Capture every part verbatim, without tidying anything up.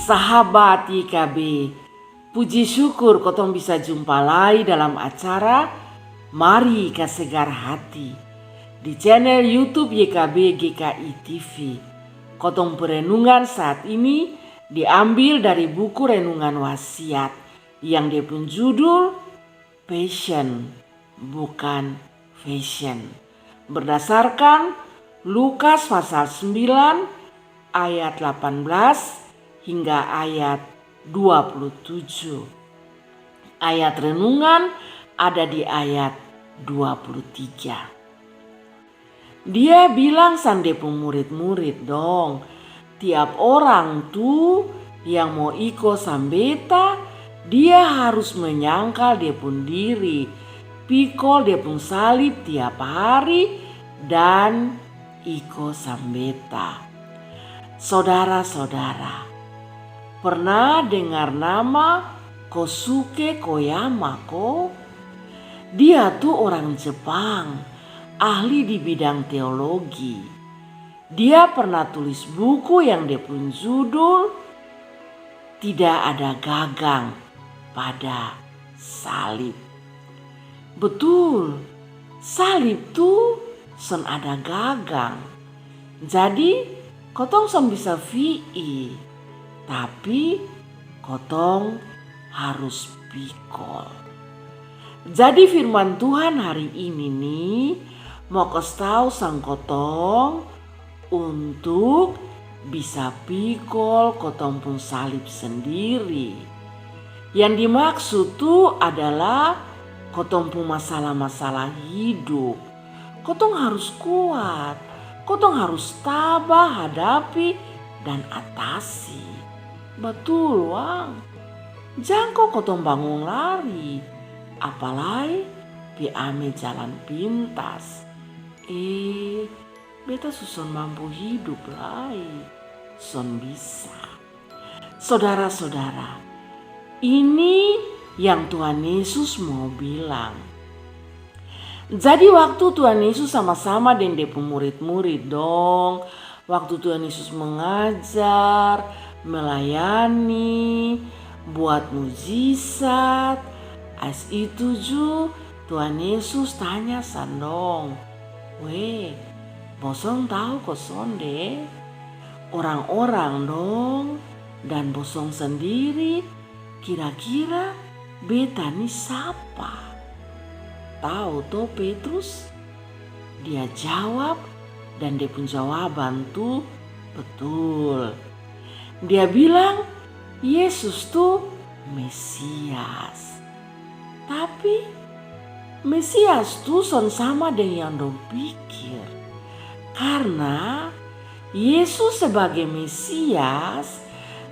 Sahabat Y K B, puji syukur kotong bisa jumpa lai dalam acara Mari Kasegar Hati di channel YouTube Y K B G K I T V. Kotong perenungan saat ini diambil dari buku renungan Wasiat yang dia pun judul Passion, bukan fashion. Berdasarkan Lukas pasal sembilan ayat delapan belas hingga ayat dua puluh tujuh. Ayat renungan ada di ayat dua puluh tiga. Dia bilang sang dia pung murid-murid dong, tiap orang tu yang mau iko sang beta, dia harus menyangkal dia pung diri, pikol dia pung salib tiap hari, dan iko sang beta. Sodara-sodara, pernah dengar nama Kosuke Koyama ko? Dia tu orang Jepang, ahli di bidang teologi. Dia pernah tulis buku yang dia pung judul Tidak Ada Gagang pada Salib. Betul, salib tu son ada gagang. Jadi kotong son bisa fi'i, tapi kotong harus pikol. Jadi firman Tuhan hari ini ni mau kas tau sang kotong untuk bisa pikol kotong pung salib sendiri. Yang dimaksud tu adalah kotong pung masalah-masalah hidup. Kotong harus kuat, kotong harus tabah hadapi dan atasi. Betul wang. Jang ko kotong bangun lari, apalai pi ame jalan pintas. Eh, beta su son mampu hidup lai. Son bisa. Sodara-sodara, ini yang Tuhan Yesus mau bilang. Jadi waktu Tuhan Yesus sama-sama deng dia pung murid-murid dong, waktu Tuhan Yesus mengajar, melayani, buat mujizat, ais itu ju Tuhan Yesus tanya sang dong, we, bosong tau ko sonde? Orang-orang dong dan bosong sendiri, kira-kira beta ni sapa? Tau to Petrus? Dia jawab, dan dia pung jawaban tu betul. Dia bilang, Yesus tu Mesias. Tapi Mesias tu son sama deng yang dong pikir. Karna Yesus sebagai Mesias,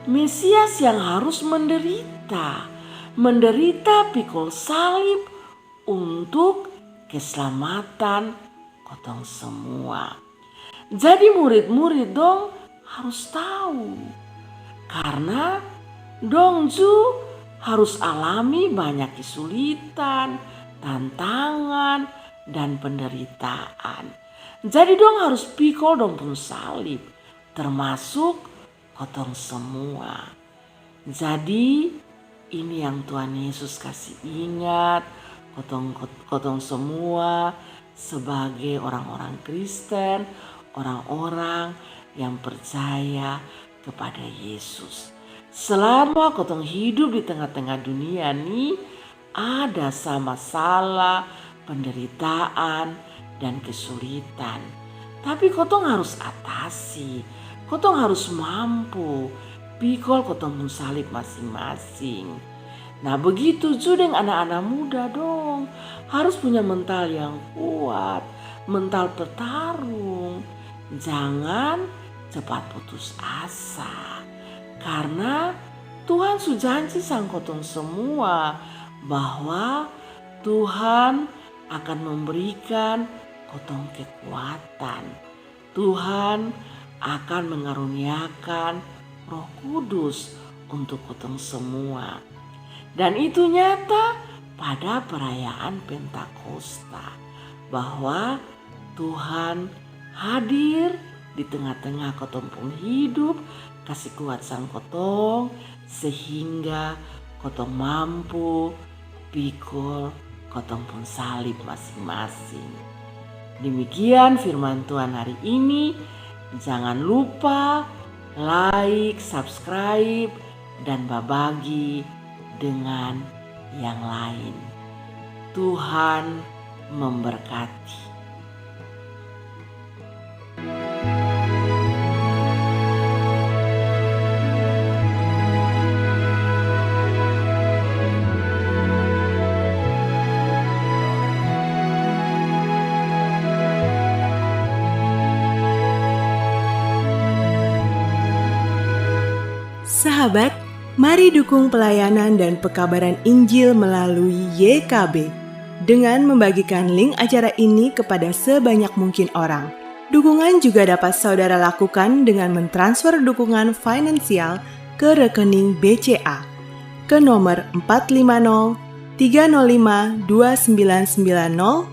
Mesias yang harus menderita, menderita pikol salib untuk keselamatan kotong semua. Jadi murid-murid dong harus tau, karna dong ju harus alami banyak kesulitan, tantangan, dan penderitaan. Jadi dong harus pikol dong pung salib, termasuk kotong semua. Jadi ini yang Tuhan Yesus kasi ingat kotong, kotong semua sebagai orang-orang Kristen, orang-orang yang percaya kepada Yesus. Selama kotong hidup di tengah-tengah dunia ni, ada sa masalah, penderitaan, dan kesulitan. Tapi kotong harus atasi, kotong harus mampu pikol kotong pung salib masing-masing. Nah, begitu ju deng anak-anak muda dong. Harus punya mental yang kuat, mental petarung. Jangan cepat putus asa. Karna Tuhan su janji sang kotong semua bahwa Tuhan akan memberikan kotong kekuatan. Tuhan akan mengaruniakan Roh Kudus untuk kotong semua. Dan itu nyata pada perayaan Pentakosta, bahwa Tuhan hadir di tengah-tengah kotong pung hidup, kasi kuat sang kotong, sehingga kotong mampu pikul kotong pung salib masing-masing. Demikian firman Tuhan hari ini. Jangan lupa like, subscribe, dan babagi dengan yang lain. Tuhan memberkati. Sahabat, mari dukung pelayanan dan pekabaran Injil melalui Y K B dengan membagikan link acara ini kepada sebanyak mungkin orang. Dukungan juga dapat saudara lakukan dengan mentransfer dukungan finansial ke rekening B C A ke nomor empat lima nol tiga nol lima dua sembilan sembilan nol,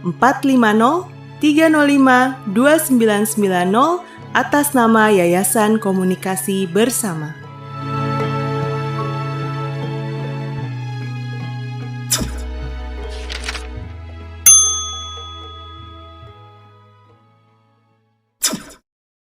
empat lima nol tiga nol lima dua sembilan sembilan nol, atas nama Yayasan Komunikasi Bersama.